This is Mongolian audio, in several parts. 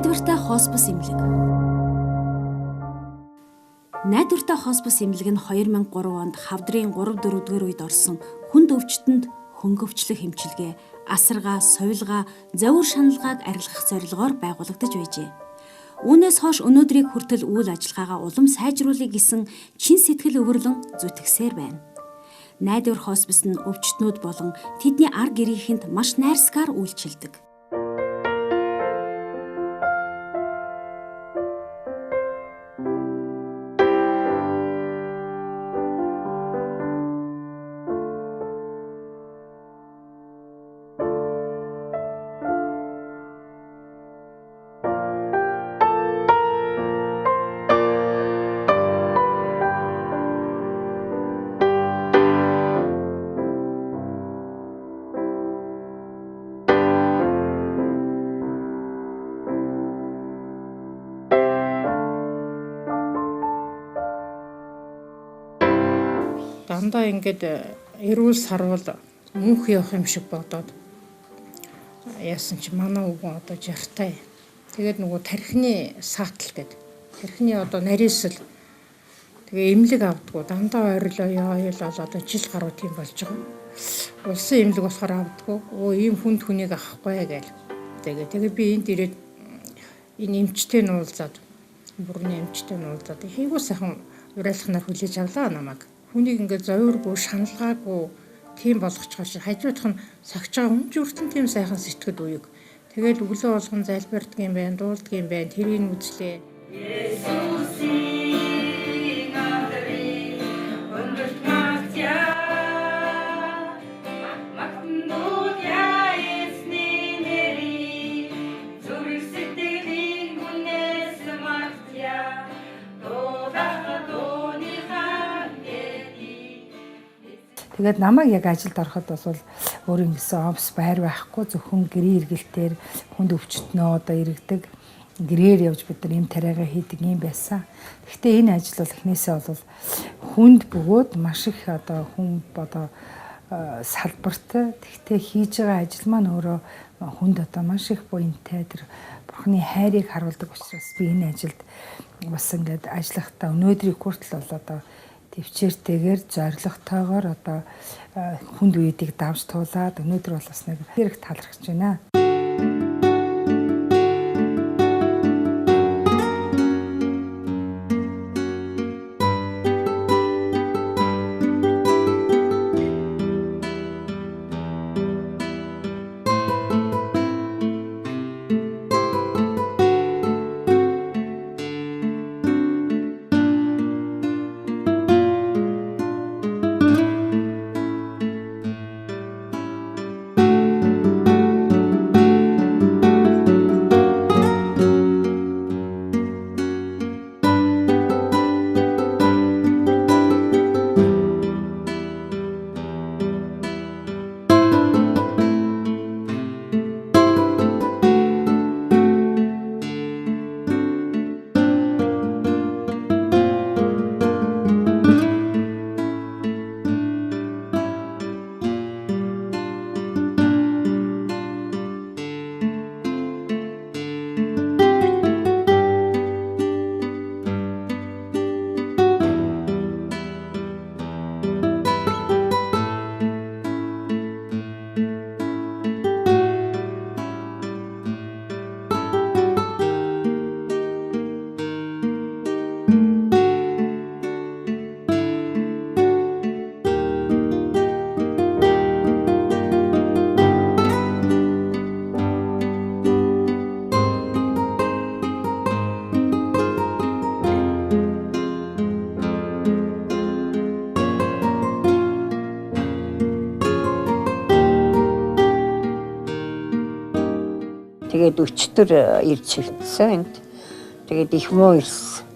Найдвартай хоспис эмнэлэг. Найдвартай хоспис эмнэлэг нь 2003 онд хавдрын 3 4-р үед орсон хүнд өвчтөнд хөнгөвчлөх эмчилгээ, асаргаа, сувилгаа, зовир шаналгааг арилгах зорилгоор байгуулагдаж байжээ. Үүнээс хойш өнөөдрийг хүртэл үйл ажиллагаагаа улам сайжруулъя гэсэн чин сэтгэл өвөрлөн зүтгэсээр байна. Найдвар хоспис нь өвчтнүүд болон тэдний ар гэрийнхэнд маш найрсгаар үйлчилдэг. Дандаа ингээд эрүүл сарвал мөнх явах юм шиг бодоод яасан чи манай өвгөн одоо 60-тай. Тэгээд нөгөө тархины саатал гэдэг. Тархины одоо нарийсэл. Тэгээ эмнэлэг авдггүй. Дандаа ойрлоо ёо одоо жил гаруй тийм болж байгаа. Улсын эмнэлэг болохоор авдггүй. Өө ийм хүнд хүнийг авахгүй гээл. Тэгээ би энд ирээд энэ эмчтэй нуулзаад бүрний эмчтэй нуулзаад хийгүү сайхан уриалхнаар хүлээж авлаа намайг. Хүнийг ингээд зовиргүй, шаналгаагүй тийм болгочихоор чи хажуудах нь согч байгаа хүн ч хүртэл тийм сайхан сэтгэл үеиг. Тэгэл өглөө болгон залбирдаг юм байна, дуулдаг юм байна. Тэрийг үзлээ. Есүсийн адрыг өндөрт магтъя. Магтандууд яа эзний нэрийг зүрх сэтгэлийн хүнээс магтъя. Дуулах дууныхаа нэрийг. Тэгээд намайг яг ажилд ороход бол өөрийн гэсэн офис байр байхгүй, зөвхөн гэрээ эргэлтээр хүнд өвчтнөө одоо иргэдэг гэрээр явж бид нар юм тариагаа хийдэг юм байсан. Гэхдээ энэ ажил бол эхнээсээ бол хүнд бөгөөд маш их одоо хүн одоо салбарт, тэгтээ хийж байгаа ажил маань өөрөө хүнд одоо маш их буянтай тэр бурхны хайрыг харуулдаг учраас би энэ ажилд бас ингээд ажиллахдаа өнөөдрийг хүртэл бол одоо төвчээртэйгээр зоригтойгоор одоо хүнд үеийг давж туулаад өнөөдөр бол бас нэг хэрэг талархаж байна. Тэгээд өчтөр ирж хөвтсөн энд. Тэгээд их муу ирсэн.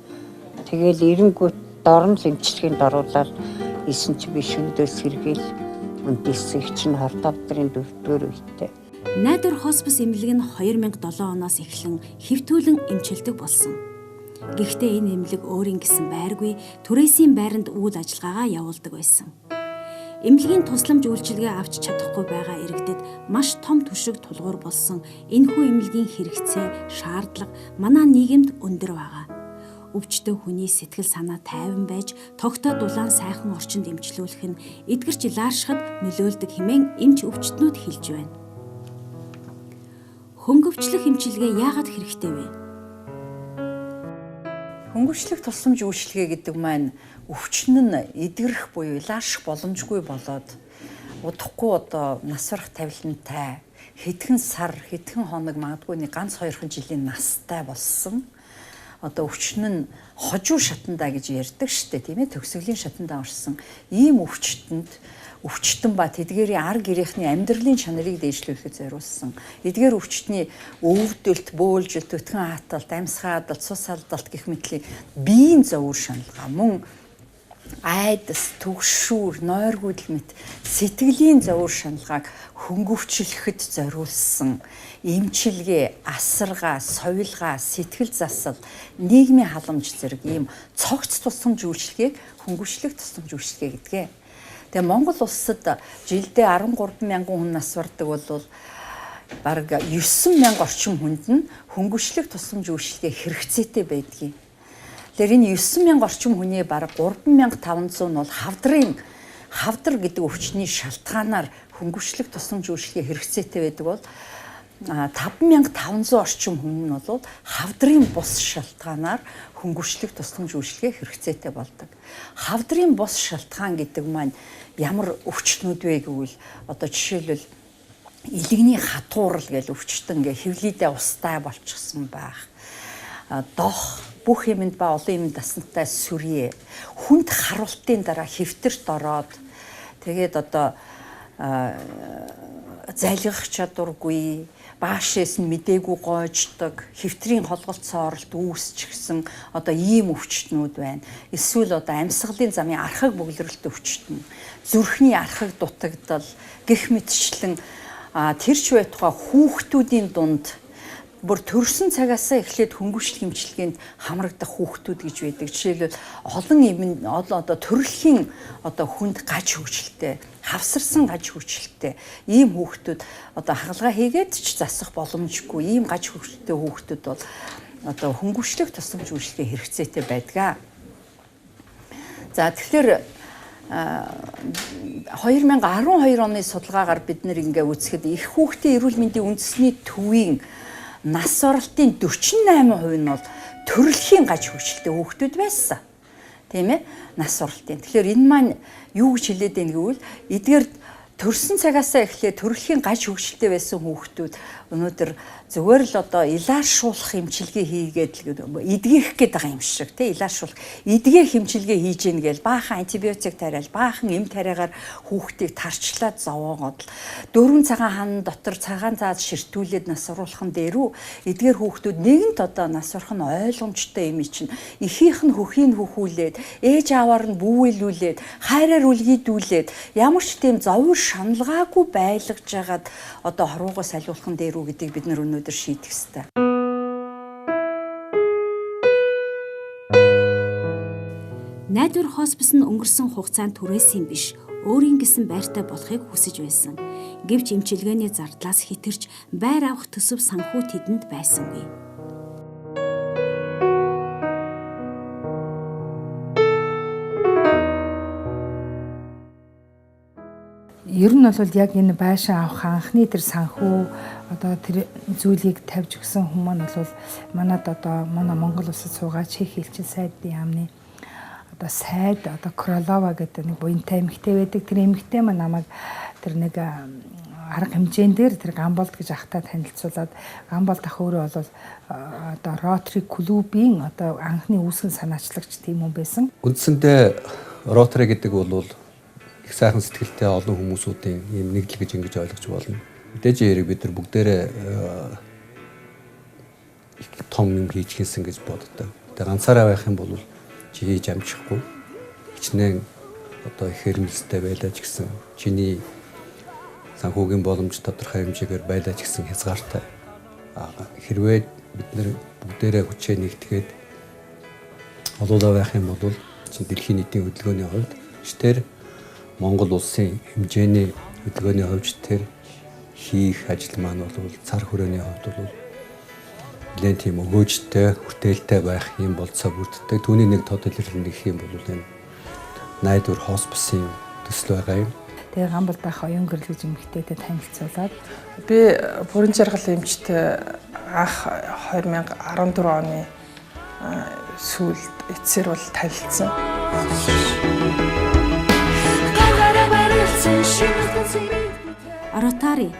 Тэгээд эренгүүт дорн л эмчилгээнд оруулаад исэн чи би шүндөө сэргээл үндэссэн их чинь хорт авдрын дөрөвдүгээр үетэй. Найдвар хоспис эмнэлэг нь 2007 оноос эхлэн хэвтүүлэн эмчилдэг болсон. Гэхдээ энэ эмнэлэг өөрийн гэсэн байргүй түрээсийн байранд үйл ажиллагаагаа явуулдаг байсан. Эмнэлгийн тусламж үйлчилгээ авч чадахгүй байгаа иргэдэд маш том түшиг тулгуур болсон энэхүү эмнэлгийн хэрэгцээ, шаардлага манай нийгэмд өндөр байгаа. Өвчтөе хүний сэтгэл санаа тайван байж тогтоо дулаан сайхан орчинд эмчлүүлэх нь эдгэрч лааршихад нөлөөлдөг хэмээн эмч өвчтнүүд хэлж байна. Хөнгөвчлөх эмчилгээ яагаад хэрэгтэй вэ? Хөнгөвчлөх тусламж үйлчилгээ гэдэг маань өвчин нь эдгэрэх буюу лаарших боломжгүй болоод удахгүй одоо нас барах тавилантай хэдхэн сар, хэдхэн хоног, магадгүй нэг ганц хоёрхан жилийн настай болсон. Одоо өвчин нь хожуу шатандаа гэж ярьдаг штэ, тийм ээ, төгсгөлийн шатандаа орсон ийм өвчтөнд өвчтөн ба тэдгээрийн ар гэрийнхний амьдралын чанарыг дээшлүүлэхэд зориулсан. Эдгээр өвчтний өвдөлт, бөөлжилт, өтгөн хааталт, амьсгаадалт, цус алдалт гэх мэтлийн биеийн зовөр шаналгаа мөн айдас, түгшүүр, нойргүйдэл мэт сэтгэлийн зовөр шаналгааг хөнгөвчлөхэд зориулсан эмчилгээ, асаргаа, совилгаа, сэтгэл засал, нийгмийн халамж зэрэг ийм цогц тусламж үйлчилгээг хөнгөвчлөх тусламж үйлчилгээ гэдэг. Тэгээ Монгол улсад жилдээ 13 мянган хүн нас бардаг бол бараг 9 мянга орчим хүнд нь хөнгөвчлөх тусламж үйлчилгээ хэрэгцээтэй байдгийг. Тэгэхээр энэ 9 мянга орчим хүний бараг 3500 нь бол хавдар гэдэг өвчний шалтгаанаар хөнгөвчлөх тусламж үйлчилгээ хэрэгцээтэй байдаг бол 5500 орчим хүн нь бол хавдрын бус шалтгаанаар хөнгөвчлөх тусламж үйлчилгээ хэрэгцээтэй болдог. Хавдрын бус шалтгаан гэдэг маань ямар өвчтнүүд вэ гэвэл одоо жишээлбэл илэгний хатуурал гэж өвчтөн ингээ хөвлийдээ устай болчихсон байх. Дох бүх юмд ба олон юмд дасантай сүрье, хүнд харуултын дараа хэвтэрт ороод тэгээд одоо залгих чадваргүй, баашээс нь мдээгүй гойждог, хэвтрийн холголт сооролт үүсчихсэн одоо ийм өвчтнүүд байна. Эсвэл одоо амьсгалын замын архаг бөглөрөлт өвчтөн, зүрхний архаг дутагдал гэх мэтчлэн тэр ч байтугай хүүхдүүдийн дунд бүр төрсөн цагаасаа эхлээд хөнгөвчлөх эмчилгээнд хамрагдах хүүхдүүд гэж байдаг. Жишээлбэл олон юм одоо төрөлхийн одоо хүнд гаж хөгжилтэй, хавсарсан гаж хөгжилтэй ийм хүүхдүүд одоо хагалгаа хийгээд ч засах боломжгүй ийм гаж хөгжилтэй хүүхдүүд бол одоо хөнгөвчлөх тусламж үйлчилгээ хэрэгцээтэй байдаг. За тэгэхээр 2012 оны судалгаагаар бид нэр ингээ үзэхэд их хүүхдийн эрүүл мэндийн үндэсний төвийн нас оролтын 48% нь бол төрөлхийн гаж хөгжилтэй хүүхдүүд байсан. Тийм ээ? Нас оролтын. Тэгэхээр энэ маань юу гэж хэлээд байна гэвэл эдгээр төрсөн цагаасаа эхлээд төрөлхийн гаж хөгжилтэй байсан хүүхдүүд өнөөдөр зүгээр л одоо илааршуулах эмчилгээ хийгээд л эдгэх гээд байгаа юм шиг тий, илааршуулах эдгэх эмчилгээ хийж гин гээл баахан антибиотик тариал, баахан эм тариагаар хүүхдийг тарчлаад зовоогоод л 4 цагаан хан дотор цагаан заад ширтүүлээд нас оруулах нь дээрүү эдгээр хүүхдүүд нэгэнт одоо нас орох нь ойлгомжтой юм чинь эхийнх нь хөхийг хөхүүлээд ээж ааваар нь бүүвэлүүлээд хайраар үлгийдүүлээд ямар ч тийм зовөр шаналгаагүй байлгаж жагаад одоо хорвоогоос салиулах нь дээрүү гэдгийг бид нар өнөөдөр шийдэх ёстой. Найдвар хоспис нь өнгөрсөн хугацаанд түрээсийн биш, өөрийн гэсэн байртай болохыг хүсэж байсан. Гэвч эмчилгээний зардлаас хэтэрч байр авах төсөв санхүү тэдэнд байсангүй. Ер нь бол яг энэ байшин авах анхны тэр санхүү одоо тэр зүйлийг тавьж өгсөн хүмүүс маань бол манад одоо манай Монгол улсад суугаа Чех элчин сайдын яамны одоо сайд одоо Кролова гэдэг нэг буянтай эмэгтэй байдаг. Тэр эмэгтэй маань намайг тэр нэг арга хэмжээн дээр тэр Гамболд гэж ахтай танилцуулаад Гамболд ах өөрөө бол одоо Ротари клубын одоо анхны үүсгэн санаачлагч тийм хүн байсан. Үндсэндээ Ротари гэдэг бол их сайхан сэтгэлтэй олон хүмүүсүүдийн ийм нэгдэл гэж ингэж ойлгож болно. Мэдээж хэрэг бид нар бүгдээрээ их том юм хийж хийсэн гэж боддог. Тэгээ ганцаараа байх юм бол чи хийж амжихгүй. Хичнээн одоо их хэрмэлстэй байлаа ч гэсэн чиний санхүүгийн боломж тодорхой хэмжээгээр байлаа ч гэсэн хязгаартай. Хэрвээ бид нар бүгдээрээ хүчээ нэгтгээд олуулаа байх юм бол чи дэлхийн нийтийн хөдөлгөөний хувьд тэр Монгол улсын хэмжээний хөдөлгөөний хувьд тэр хийх ажил маань бол цар хүрээний хувьд бол нэлээд тийм өгөөжтэй, хүртээлтэй байх юм болцоо бүрддэг. Түүний нэг тод илэрлэл гэх юм бол энэ Найдвар хосписын төсөл байгаа юм. Тэгээ Гамбалдах оюун гэрэл гэж эмэгтэйтэй танилцуулаад би бүрэн жаргал эмчтэй анх 2014 оны сүүлд эцсээр бол танилцсан. Ротари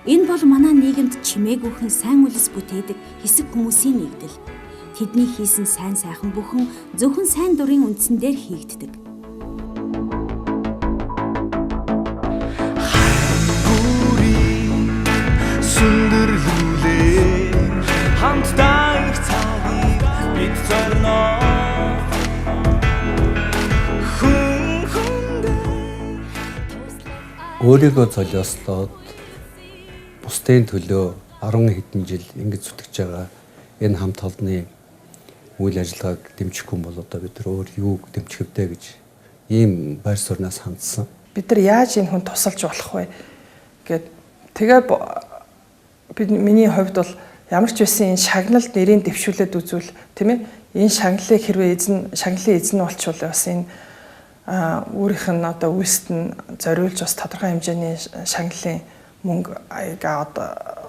энэ бол манай нийгэмд чимээгүйхэн сайн үйлс бүтээдэг хэсэг хүмүүсийн нэгдэл. Тэдний хийсэн сайн сайхан бүхэн зөвхөн сайн дурын үндсэн дээр хийгддэг. Сүндэрлүүлээ хамтдаа их цагийг бид зорно. Хүн хүндээ Өөрийгөө золиослоод бусдын төлөө 10 хэдэн жил ингэж зүтгэж байгаа энэ хамт олонны үйл ажиллагааг дэмжихгүй бол одоо бид нар өөр юуг дэмжих вдэ гэж ийм байр сууриас хандсан. Бид нар яаж энэ хүн тусалж болох вэ гэд тэгээ би миний хувьд бол ямар ч байсан энэ шагналд нэрийг дэвшүүлээд үзвэл тийм ээ энэ шагналыг хэрвээ эзэн шагналын эзэн болчвол бас энэ өөрийнх нь одоо үйлсэд нь зориулж бас тодорхой хэмжээний шагналын мөнгө аяга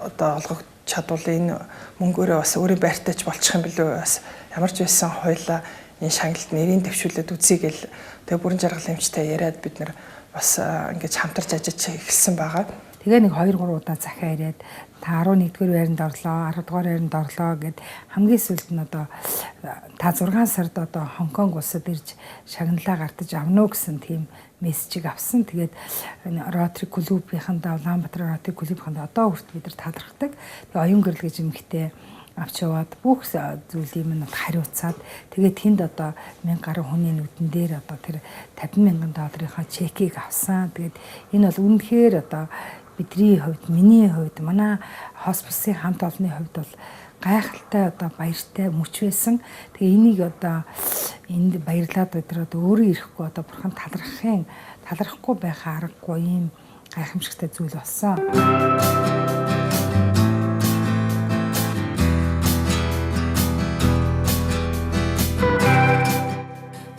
одоо олгох чадвал энэ мөнгөөрөө бас өөрийн байртай ч болчих юм билүү бас ямар ч байсан хоёлаа энэ шагналд нэрийг дэвшүүлээд үзье гэл тэгээ бүрэн жаргал эмчтэй яриад бид нар бас ингэж хамтарч ажиллаж эхэлсэн байгаа. Тэгээ нэг 2 3 удаа захиа ирээд та 11-р байранд орлоо, 10-р байранд орлоо гэд хамгийн сүүлд нь одоо та 6 сард одоо Хонконг улсад ирж шагналаа гартаж авна уу гэсэн тийм мессежийг авсан. Тэгээд Ротари клубийнхандаа Улаанбаатар Ротари клубийнхандаа одоо хүртэл бид нар талархдаг. Тэгээ оюун гэрэл гэж эмэгтэй авч яваад бүх зүйлийг нь хариуцаад тэгээд тэнд одоо 1000 гаруй хүний нүдэн дээр одоо тэр 50 мянган долларынхаа чекийг авсан. Тэгээд энэ бол үнэхээр одоо бидний хувьд, миний хувьд, манай хосписын хамт олонны хувьд бол гайхалтай одоо баяртай мөч байсан. Тэгээ энийг одоо энд баярлаад бид нар одоо өөрөө ирэхгүй одоо бурхан талархахгүй байхаа аргагүй ийм гайхамшигтай зүйл болсон.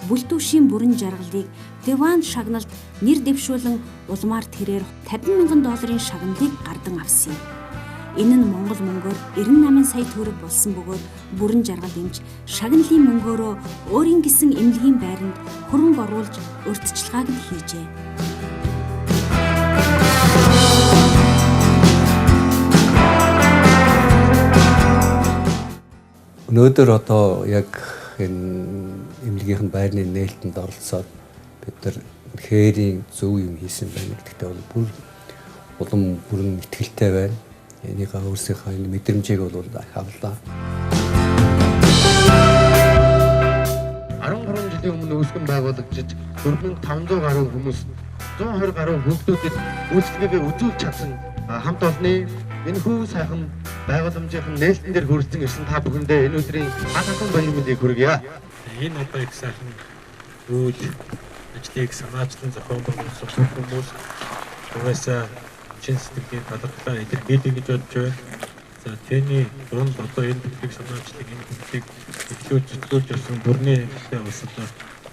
Бүлтүүшийн бүрэн жаргалыг Дэван шагналд нэр дэвшүүлэн улмаар тэрээр 50 мянган долларын шагналыг гардан авсан юм. Энэ нь Монгол мөнгөөр 98 сая төгрөг болсон бөгөөд бүрэн жаргал эмч шагналын мөнгөөрөө өөрийн гэсэн эмнэлгийн байранд хөрөнгө оруулж урьдчилгааг нь хийжээ. Өнөөдөр одоо яг энэ эмнэлгийнх нь байрны нээлтэнд оролцоод бид нар хээрийн зөв юм хийсэн байна гэдэгтээ бол бүр улам бүрэн итгэлтэй байна. Энийгээ өөрсдийнхөө энэ мэдрэмжийг бол авлаа. 13 жилийн өмнө үүсгэн байгуулагдаж 4500 гаруй хүмүүс 120 гаруй хүүхдүүдэд үйлчлэгээ үзүүлж чадсан хамт олонны энэхүү сайхан байгууламжийн нээлтэн дээр хүрэлцэн ирсэн та бүхэндээ энэ өдрийн алдарсан баяр мэндийг хүргье. Энэ одоо их сайхан үйл ажлыг санаачлан зохион байгуулсан бүх хүмүүс угаасаа чин сэтгэлийн талархлаа илэрхийлье гэж бодож байна. За тэрний дунд одоо энэ бүхнийг санаачлаг энэ бүхнийг эхлүүлж зөвлөж явсан бүрний эмнэлтэй бас одоо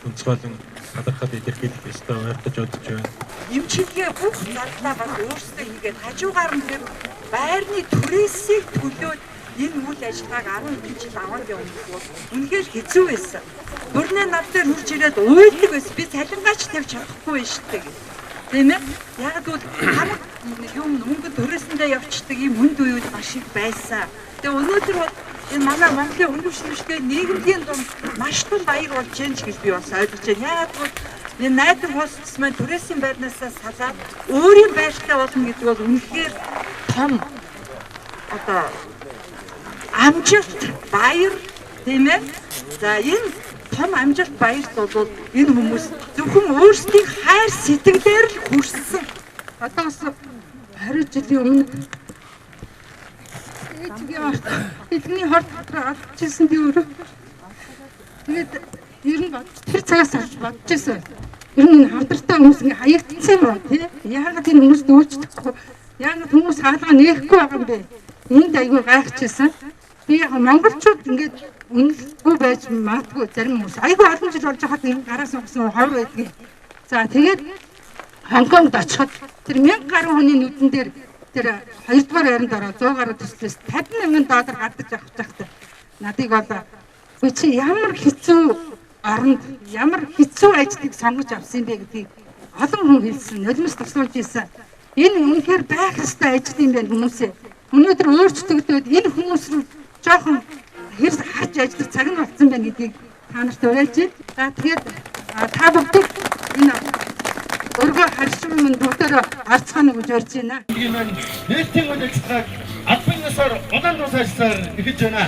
өнцгойлон талархал илэрхийлэх ёстой байх гэж бодож байна. Эмчилгээ бүх зардлаа бас өөрсдөө хийгээд хажуугаар нь тэр байрны түрээсийг төлөөд энэ үйл ажиллагааг 10 жил аваад явах бол үнэхээр хэцүү байсан. Бүрнээ над дээр хурж ирээд уйлдаг байсан. Би цалингаач тавьж чадахгүй байж штэ гэх. Тийм ээ? Яг бол хамаг юм мөнгө түрээсэндээ явчихдаг ийм хүнд үеүд маш их байсан. Тэгээ өнөөдөр бол энэ манай Монголын хөнгөвчлөлттэй нийгэмийн дунд маш том баяр болж байна ч гэж би бас ойлгож байна. Яг бол энэ Найдвар хоспис маань түрээсийн байрнаасаа салаад өөрийн байртай болно гэдэг бол үнэхээр том одоо амжилт, баяр тийм ээ. За энэ том амжилт баярт бол энэ хүмүүс зөвхөн өөрсдийн хайр сэтгэлээр л хүрсэн. Одоос 20 жилийн өмнө ээжигийн орт бидний хорт дотор алдчихсан би өөрөө. Тэгээд ер нь бодож тэр цагаас хойш бодож ирсэн. Ер нь энэ хавдартай хүмүүс ингээ хаягдсан юм уу тий? Яагаад энэ хүмүүст үйлчлэхгүй? Яагаад хүмүүс хаалга нээхгүй байгаа юм бэ? Энд айгүй гайхчихсан. Би яг монголчууд ингээд үнэлгүй байж магадгүй зарим хүмүүс айгүй олон жил болж байхад энэ гараа сугсан ховор байдгийг. За тэгээд Хонконгд очиход тэр 1000 гаруй хүний нүдэн дээр тэр 2 дугаар байранд ороо 100 гаруй төслөөс 50 мянган доллар гардаж авах байхдаа надыг бол үгүй чи ямар хэцүү оронд ямар хэцүү ажлыг сонгож авсан юм бэ гэдгийг олон хүн хэлсэн, нулимс тусуулж ирсэн. Энэ үнэхээр байх ёстой ажил юм байна хүмүүсээ. Өнөөдөр өөрчлөгдөөд энэ хүмүүс рүү жоохон хэр харж ажиллах цаг нь болсон байна гэдгийг та нарт уриалж байна. За тэгээд та бүгдийг энэ өргөө харшин минь бүгдээрээ орцгооно гэж урьж байна. Нээлтийн үйл ажиллагааг албан ёсоор удаан дуусгасаар эхэлж байна.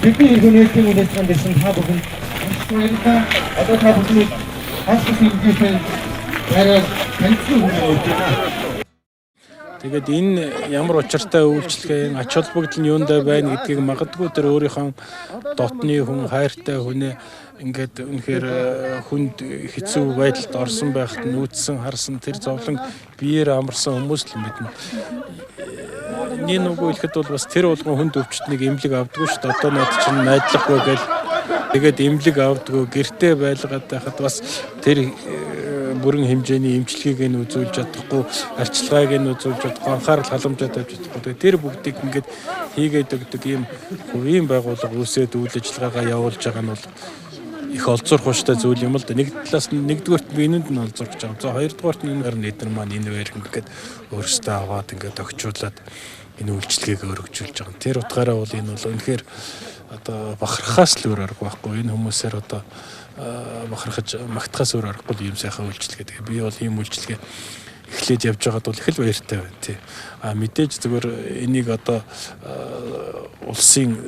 Бидний эрхүү нээлтийн үйл ажиллагаанд ирсэн та бүхэнд маш баярлалаа. Одоо та бүхнийг хоспис эмнэлгийн байраар танилцсан хүн болж байна. Тэгээд энэ ямар учиртай үйлчлэгээ, ач холбогдол нь юундаа байна гэдгийг магадгүй тэр өөрийнхөө дотны хүн, хайртай хүнээ ингээд үнэхээр хүнд хэцүү байдалд орсон байхад нүүдсэн, харсан тэр зовлон биеэр амарсан хүмүүс л мэднэ. Нэг үгүй хэлэхэд бол бас тэр болгон хүнд өвчтнийг эмнэлэг авдаггүй шүү дээ. Одоо над чинь найдлахгүй гэл тэгээд эмнэлэг авдаггүй гэртээ байлгаад байхад бас тэр бүрэн хэмжээний эмчилгээг нь үзүүлж чадахгүй, арчилгааг нь үзүүлж чадахгүй, анхаарал халамжаа тавьж чадахгүй. Тэгээд тэр бүгдийг ингээд хийгээд өгдөг ийм хувийн байгууллага үүсээд үйл ажиллагаагаа явуулж байгаа нь бол их олзуурхууштай зүйл юм л да. Нэг талаас нь нэгдүгээрт би энэнд нь олзуурч байгаа. За хоёрдугаарт нь энэ эдгээр маань энэ байр ингээд өөрсдөө аваад ингээд огчуулаад энэ үйлчлэгийг өргөжүүлж байгаа. Тэр утгаараа бол энэ бол үнэхээр одоо бахархаас л өөр арга байхгүй. Энэ хүмүүсээр одоо бахархаж магтахаас өөр аргагүй ийм сайхан үйлчлэгээ. Тэгээ би бол ийм үйлчлэгээ эхлээд явж байгаад бол их л баяртай байна тий. А мэдээж зүгээр энийг одоо улсын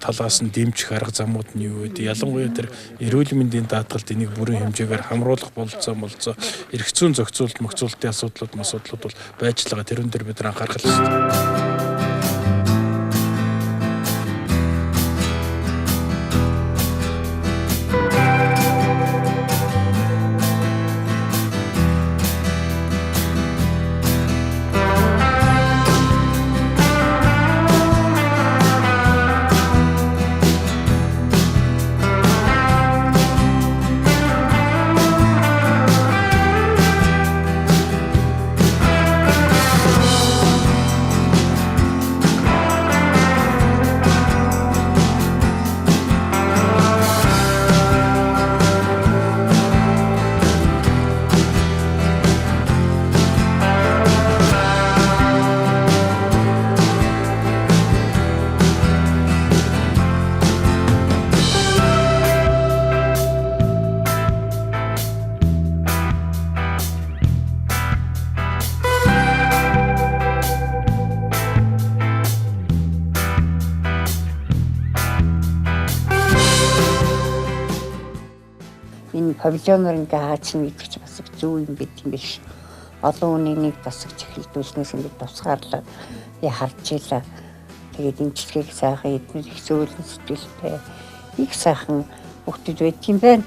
талаас нь дэмжих арга замууд нь юу вэ? Ялангуяа тэр эрүүл мэндийн даатгалд энийг бүрэн хэмжээгээр хамруулах бололцоо эрх зүйн зохицуулалт, мохицуултын асуудлууд бол байж л байгаа. Тэрэн дээр бид нар анхаарах ёстой. Энэ павильоноор ингээ хаачна гэдэг чинь бас их зөв юм байт юм биш. Олон хүний нэг дасагч эхэлдүүлснээс ингээ тусгаарлаад би харж ийлээ. Тэгээд эмчилгээг сайхан эднэр их зөөлөн сэтгэлтэй их сайхан хүүхдүүд байт юм байна.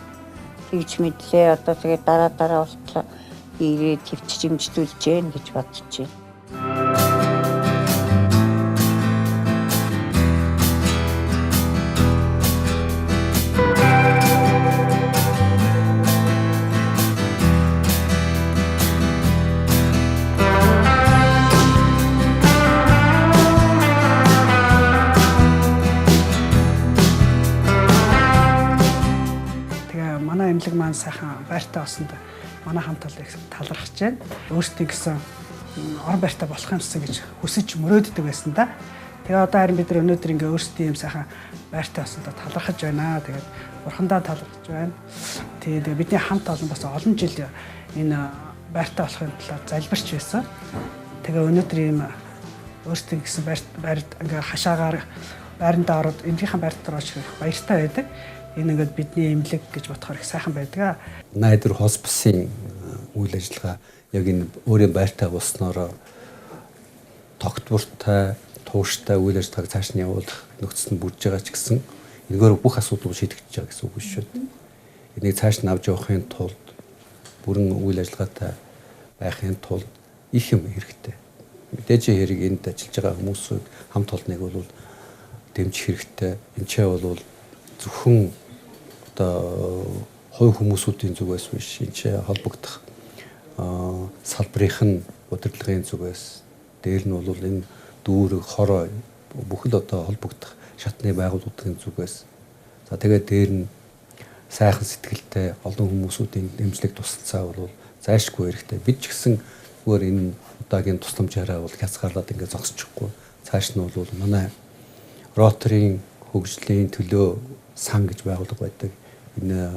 Тэгж мэдлээ. Одоо тэгээд дараа дараа болтлоо ирээд төвчж эмчилүүлж гэн гэж бодож байна. Тэгээ манай эмнэлэг маань сайхан байртай болсонд манай хамт олон их талархаж байна. Өөрсдийн гэсэн орон байртай болох юмсан гэж хүсэж мөрөөддөг байсан да. Тэгээ одоо харин бид нар өнөөдөр ингээ өөрсдийн юм сайхан байртай болсонд талархаж байна. Тэгээд бурхандаа талархаж байна. Тэгээд бидний хамт олон бас олон жил энэ байртай болохын талаар залбирч байсан. Тэгээ өнөөдөр ийм өөрсдийн гэсэн байр ингээ хашаагаар байрандаа ороод эмнэлгийнхаа байр дотор орж ирэх баяртай байдаг. Энэ ингээд бидний эмнэлэг гэж бодохоор их сайхан байдаг. Найдвар хосписын үйл ажиллагаа яг энэ өөрийн байртай болсноороо тогтвортой, тууштай үйл ажиллагааг цааш нь явуулах нөхцөл нь бүрдэж байгаа ч гэсэн энэгээр бүх асуудлууд шийдэгдэж байгаа гэсэн үг биш шүү дээ. Энийг цааш нь авч явахын тулд бүрэн үйл ажиллагаатай байхын тулд их юм хэрэгтэй. Мэдээж хэрэг энд ажиллаж байгаа хүмүүсүүд хамт олныг бол дэмжих хэрэгтэй. Энд ч бол зөвхөн одоо хувь хүмүүсүүдийн зүгээс биш, энэ ч холбогдох салбарын нь удирдлагын зүгээс, дээр нь бол энэ дүүрэг, хороо бүхэл одоо холбогдох шатны байгууллагын зүгээс, за тэгээд дээр нь сайхан сэтгэлтэй олон хүмүүсүүдийн дэмжлэг тусалцаа бол зайлшгүй хэрэгтэй. Бид ч гэсэн зүгээр энэ удаагийн тусламжаараа бол хязгаарлаад ингээд зогсчихгүй. Цааш нь бол манай Роторийн хөгжлийн төлөө сан гэж байгууллага байдаг. Энэ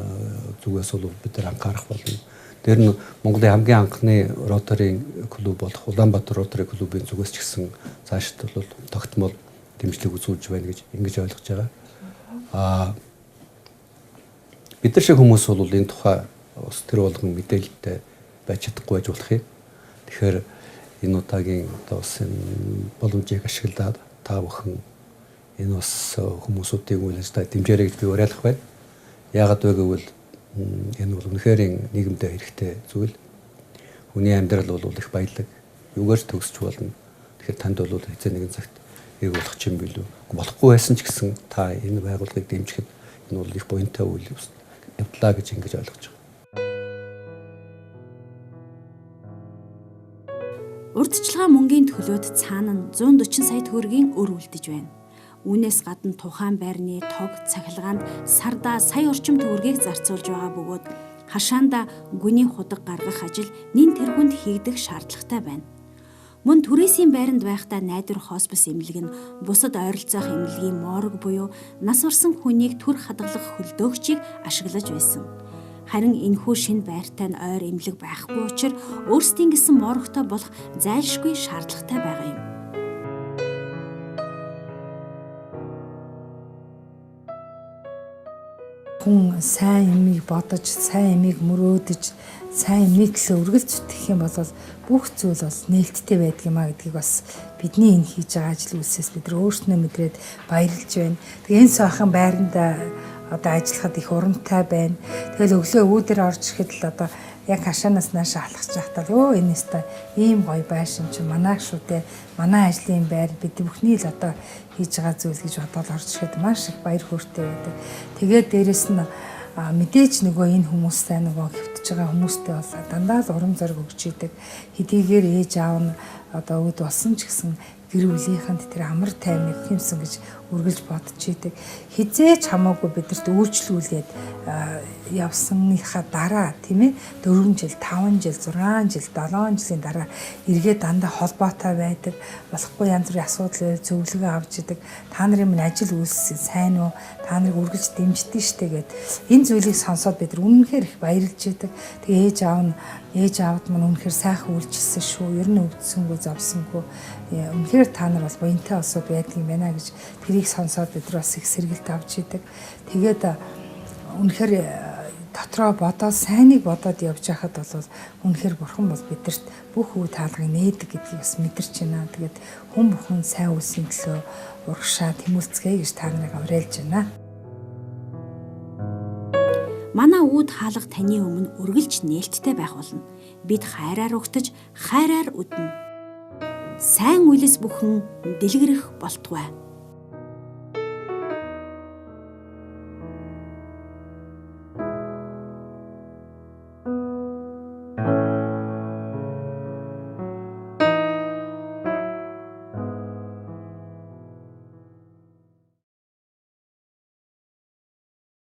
зүгээс бол бид нар анхаарах болно. Тэр нь Монголын хамгийн анхны Роторийн клуб болох Улаанбаатар Ротори клубын зүгээс ч гэсэн цаашд бол тогтмол дэмжлэг үзүүлж байна гэж ингэж ойлгож байгаа. Бид нар шиг хүмүүс бол энэ тухай бас тэр болгон мэдээлэлтэй байж чадахгүй байж болох юм. Тэгэхээр энэ удаагийн одоо бас энэ боломжийг ашиглаад та бүхэн энэ бас хүмүүсүүдийн үйл ажиллагаа дэмжээрэй гэж би уриалах байна. Яагаад вэ гэвэл энэ бол үнэхээр нийгэмдээ хэрэгтэй зүйл. Хүний амьдрал бол их баялаг. Юугаар ч төгсч болно. Тэгэхээр танд бол хэзээ нэгэн цагт хэрэг болох юм билүү. Болохгүй байсан ч гэсэн та энэ байгууллагыг дэмжихэд энэ бол их буянтай үйл явдлаа гэж ингэж ойлгож байгаа. Урдчилгаа мөнгийн төлөөд цаана нь 140 сая төгрөгийн өр үлдэж байна. Үүнээс гадна тухайн байрны тог цахилгаанд сардаа сая орчим төгрөгийг зарцуулж байгаа бөгөөд хашаанда гүний худаг гаргах ажил нэн тэргүнд хийгдэх шаардлагатай байна. Мөн түрээсийн байранд байхдаа Найдвар хоспис эмнэлэг нь бусад ойролцоох эмнэлгийн морг буюу нас барсан хүнийг түр хадгалах хөлдөөгчийг ашиглаж байсан. Харин энэхүү шинэ байртай нь ойр эмнэлэг байхгүй учраас өөрсдийн гэсэн моргтой болох зайлшгүй шаардлагатай байгаа юм. Хүн сайн юмыг бодож, сайн юмыг мөрөөдөж, сайн юмны төлөө үргэлж зүтгэх юм бол бүх зүйл бол нээлттэй байдаг юм а гэдгийг бас бидний энэ хийж байгаа ажил үйлсээс бид нар өөрснөө мэдрээд баярлж байна. Тэгээ энэ сайхан байранд одоо ажиллахад их урамтай байна. Тэгэл өглөө үүдэр орж ирэхэд л одоо яг хашаанаас наашаа алхаж байхдаа өө энэ өстой ийм гоё байшин чинь манай шүү дээ. Манай ажлын байр бид бүхний л одоо хийж байгаа зүйл гэж бодоод орж ирэхэд маш их баяр хөөртэй байдаг. Тэгээд дээрэс нь мэдээж нөгөө энэ хүмүүстэй нөгөө хэвтэж байгаа хүмүүстэй бол дандаа л урам зориг өгч идэг. Хэдийгээр ээж аав нь одоо өвд болсон ч гэсэн гэр бүлийнхэнд тэр амар тайвныг хэмсэн гэж үргэлж бодож идэг. Хизээч хамаагүй бидэрт өөрчлүүлээд явсныхаа дараа тийм 4 жил, 5 жил, 6 жил, 7 жилийн дараа эргээд дандаа холбоотой байдаг. Болохгүй янз бүрийн асуудал байвал зөвлөгөө авч идэг. Та нарын минь ажил үйлс сайн уу? Та нарыг үргэлж дэмждэг штэ гэд энэ зүйлийг сонсоод бид нар үнэнхээр их баярлж идэг. Тэгээ ээж аав нь ээж аавд мань үнэхээр сайхан үйлчилсэн шүү. Ер нь өвдсөнгөө, зовсонгүй. Үнэхээр та нар бол буянтай улсууд байдаг юм байна гэж тэрийг сонсоод бид нар бас их сэргэлт авч идэг. Тэгээд үнэхээр дотроо бодоод сайныг бодоод явж байхад бол үнэхээр бурхан бол бидэрт бүх үе таалгыг нээдэг гэдгийг бас мэдэрч байна. Тэгээд хүн бүхэн сайн үйлсийн төлөө урагшаа тэмүүлцгээе гэж та нарыг уриалж байна. Манай үүд хаалга таны өмнө үргэлж нээлттэй байх болно. Бид хайраар угтаж, хайраар үднэ. Сайн үйлс бүхэн дэлгэрэх болтугай.